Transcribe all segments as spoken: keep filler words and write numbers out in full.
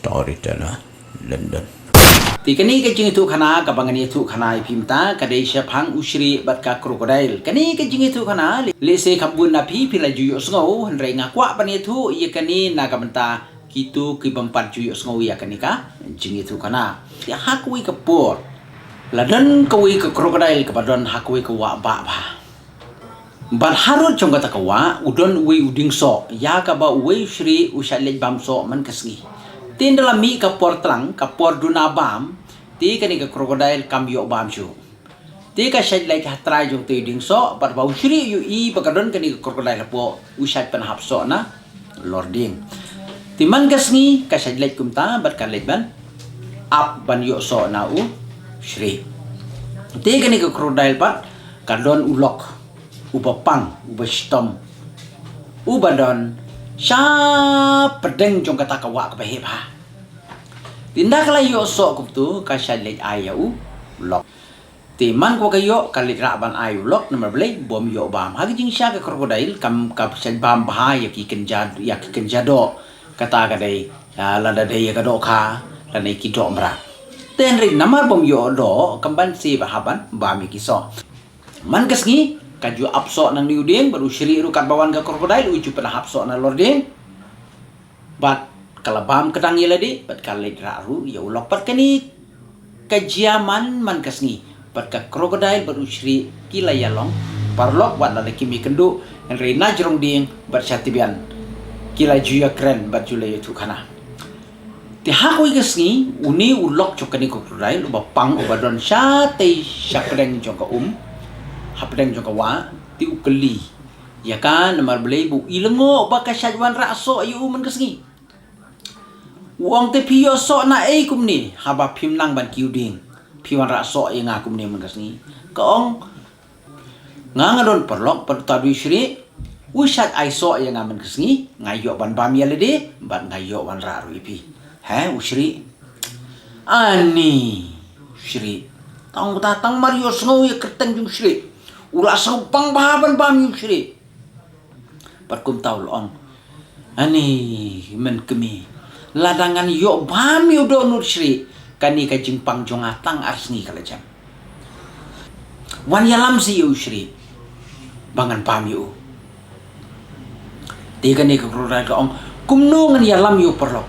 Storyteller, London. Te kane ka jingïathuhkhana kaba ngan ïathuhkhana ïa phi mynta ka dei shaphang u Shrieh bad ka crocodile. Kane ka jingïathuhkhana lehse kham bun na phi phi la ju ïohsngew, hynrei nga kwah ban ïathuh ïa kane na ka bynta kito ki bym pat ju ïohsngew ïa kane ka jingïathuhkhana. Te ha kawei ka por la don kawei ka crocodile kaba don ha kawei ka wah bah bha. Bad harud jong kata ka wah u don uwei u dieng soh ïa kaba uwei u Shrieh u shait leit bam soh man ka sngi. Te ynda la mih ka por tlang, ka por duna bam, te kane ka crocodile kam ïoh bam shuh. Te ka shait leit ha trai jong te u dieng soh bad ba u Shrieh u ïohi ba ka don kane ka crocodile hapoh, u shait pynhap soh na lor dieng. Te man ka sngi ka shait leit kumta bad ka leit ban ap ban ïoh soh na u Shrieh. Te kane ka crocodile pat ka don u lok uba pang, uba shitom, uba don sha pdeng jong kata ka wah kaba heh bha. Te ynda ka la ïoh soh kumta ka shait leit ai ïa u lok. Te man ka ba ka ïoh ka leit rah ban ai u lok, namar balei? Bym ïoh bam. Ha ka jingshisha ka crocodile kam ka shait bam bha ïa ki kynja, ïa ki kynja doh. Kata ka dei, ah, lada dei ïa ka dohkha lane ki doh mrad. Te hynrei namar bym ïoh doh kam banse ba hap ban bam ïa ki soh. Man ka sngi ka ju ap soh nangne u dieng bad u Shrieh ruh katba wan ka crocodile u ju pynhap soh na lor dieng. Bad ka la bam kdang ïa lade bad ka leit rah ruh ïa u lok. Bad kane ka jia man man ka sngi bad ka crocodile bad u Shrieh ki la ïalong paralok, wat lada kim ïakynduh, hynrei na jrong dieng bad sha tibian ki la ju ïakren bad ju la ïathuhkhana. Te ha kawei ka sngi une u lok jong kane ka crocodile uba pang, uba don shatei sha pdeng jong ka um, ha pdeng jong ka wah, te u kylli ïa ka namar balei ba u i lyngngoh ba ka shait wanrah soh ïa u man ka sngi. U ong, te phi ïoh soh naei kumne haba phim nang ban kiew dieng, phi wanrah soh ïa nga kumne man ka sngi? Ka ong, nga nga don paralok bad uta u Shrieh u shait ai soh ïa nga man ka sngi, nga ïoh ban bam ïa lade bad nga ïoh wanrah ruh ïa phi. He u Shrieh? Ani u Shrieh, tang uta tang mar ïohsngew ïa ka kyrteng jong u Shrieh u la sngewbang bha ban bam ïa u Shrieh. Bad kumta u la ong, ani men kmie, lada ngan ïoh bam ïa u dohnud Shrieh, kane ka jingpang jong nga tang ar sngi ka la jem. Wan ïalam seh ïa u Shrieh ba ngan bam ïa u. Te kane ka crocodile ka ong, kumno ngan ïalam ïa u paralok?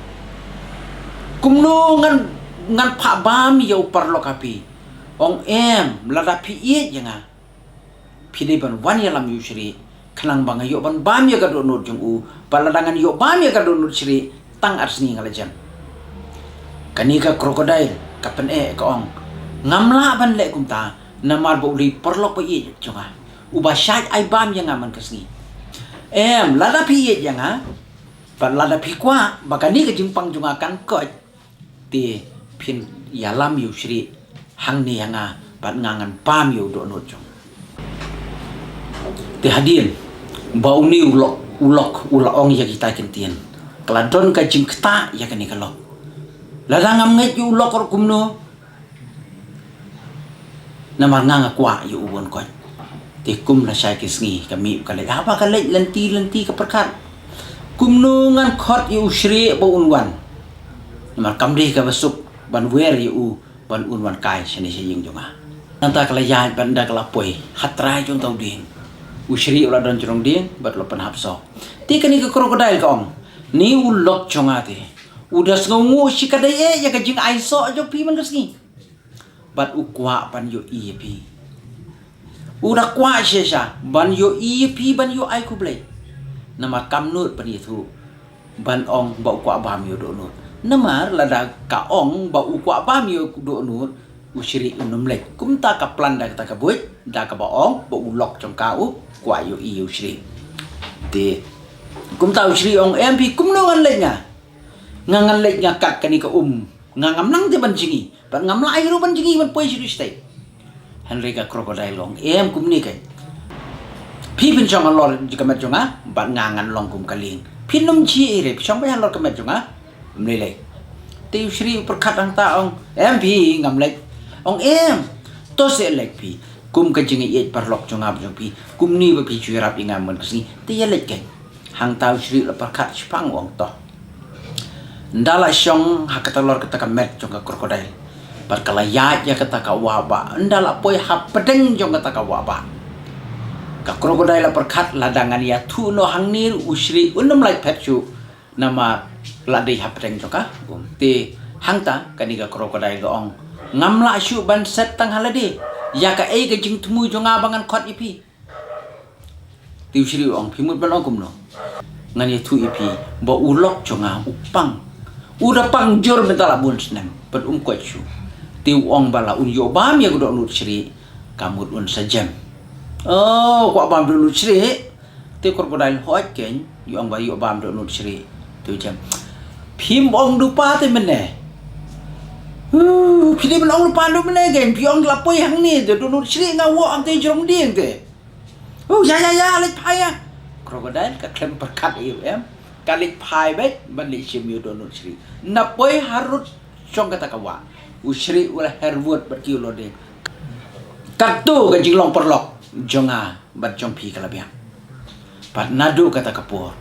Kumno ngan, ngan phah bam ïa u paralok ha phi? Ong, em, lada phi ïeit ïa nga phi dei ban wan ïalam ïa u Shrieh khnang ba nga ïoh ban bam ïa ka dohnud jong u. Bad lada ngan ïoh bam ïa ka dohnud Shrieh tang ar sngi nga la jem. Kane ka crocodile ka pyneh ka ong, ngam lah ban leh kumta namar ba u dei paralok ba ïeit jong nga, uba shait ai bam ïa nga man ka sngi. Em, lada phi ïeit ïa nga bad lada phi kwah ba kane ka jingpang jong nga kan koit, te phin ïalam ïa u Shrieh hangne ha nga bad nga ngan bam ïa u dohnud jong. Te hadien ba une u lok, u lok u la ong ïa kita ki ktien, ka la don ka jingktah ïa kane ka lok. Lada ngam ngeit ïa u lok ruh kumno, namar nga nga kwah ïa u ban koit. Te kum lashai ki sngi ka mih ka leit, haba ka leit lynti lynti ka pyrkhat, kumno ngan khot ïa u Shrieh ba un wan, namar kam dei kaba suk ban wer ïa u ban un wan kai shane sha ïing jong nga. Nangta ka la ïaid bad ynda ka la poi ha trai jong uta u dieng, u Shrieh u la don jrong dieng bad u la pynhap soh. Te kane ka crocodile ka ong, ni u lok jong nga te u da sngewnguh shikatdei eh ïa ka jingai soh jong phi man ka sngi. Bad u kwah ban ïohi ïa phi. U da kwah shisha ban ïohi ïa phi ban ïoh ai khublei. Namar kam nud ban ïathuh ban ong ba u kwah bam ïa u dohnud. Namar lada ka ong ba u kwah bam ïa u dohnud, u Shrieh un ym leit. Kumta ka plan da kata ka buit da kaba ong ba u lok jong ka u kwah ïohi ïa u Shrieh. Te kumta u Shrieh ong, em phi, kumno ngan leit nga? Nga ngan leit nga kat kane ka um, nga ngam nang te ban jngi. Bad ngam lah ruh ban jngi ban poi sha dushtei. Hynrei ka crocodile ka ong, em kumne keiñ, phi phin shong halor ka met jong nga bad nga ngan long kum ka lieng. Phin ym jied ei re, phi shong beit halor ka met jong nga. Ym lei lei. Te u Shrieh u pyrkhat hangta, ong, em phi, ngam leit. Ong, em, to seh leit phi. Kum ka jingïeit paralok jong nga bad jong phi, kumne ba phi ju ïarap ïa nga man ka sngi, te ïa leit keiñ. Hangta u Shrieh u la pyrkhat shaphang, u ong, to. Nda la shong ha kata lor kata ka met jong ka crocodile. Bad ka la ïaid ïa kata ka wah bah. Nda la poi ha pdeng jong kata ka wah bah. Ka crocodile la pyrkhat lada ngan ïathuh noh hangne u Shri un ym lah phet shuh. Namar la dei ha pdeng jong ka um. Te hangta kane ka crocodile ka ong, ngam lah shuh ban set tang ha lade. Ïa kaei ka jingthmu jong nga ba ngan khot ïa phi? Te u Shri u ong, phi mut ban ong kumno? Ngan ïathuh ïa phi ba u lok jong nga u pang. U da pang jur mynta la bun snem bad um koit shuh. Te u ong ba la un ïoh bam ïa ka dohnud Shri, ka mut un sa jem. Oh, kwah bam dohnud Shri. Te crocodile hoi kein, u ong ba ïoh bam dohnud Shri. Te u jem. Phim ong lypa te mynne. Uh, phi dei ban ong lypa dohnud mynne kein, phi ong la poi hangne te dohnud Shri nga wok hangte jrong dieng te. Oh, ïa, ïa, ïa, leit phai ïa. Crocodile ka khlem pyrkhat ïa u em. Ka leit phai beit ban leit shim ïa u dohnud Shri. Na poi harud jong kata ka wah, u Shri u la her wut bad ki u lode. Katto ka jinglong paralok jong nga bad jong phi ka la biang. Bad naduh kata ka por,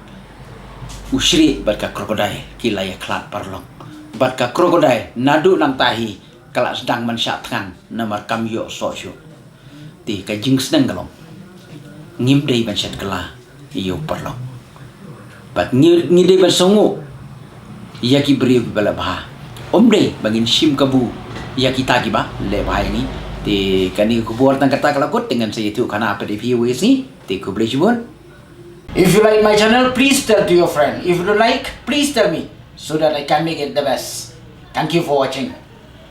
u Shri bad ka crocodile ki la ïakhlad paralok. Bad ka crocodile naduh nangta hi ka la sdang ban shah thngan namar kam ïoh soh shuh. Te ka jingsneng ka long, ngim dei ban shet kylla ïa u paralok. Bad ngi, ngi dei ban sngewnguh ïa ki briew kiba leh bha. Ym dei ba ngin shim kabu ïa kita kiba leh bha ïa ngi. Te kane ka khubor tang kata ka la kut, te ngan sa ïathuh khana pat ïa phi wei sngi. Te khublei shibun. If you like my channel, please tell to your friend. If you don't like, please tell me so that I can make it the best. Thank you for watching.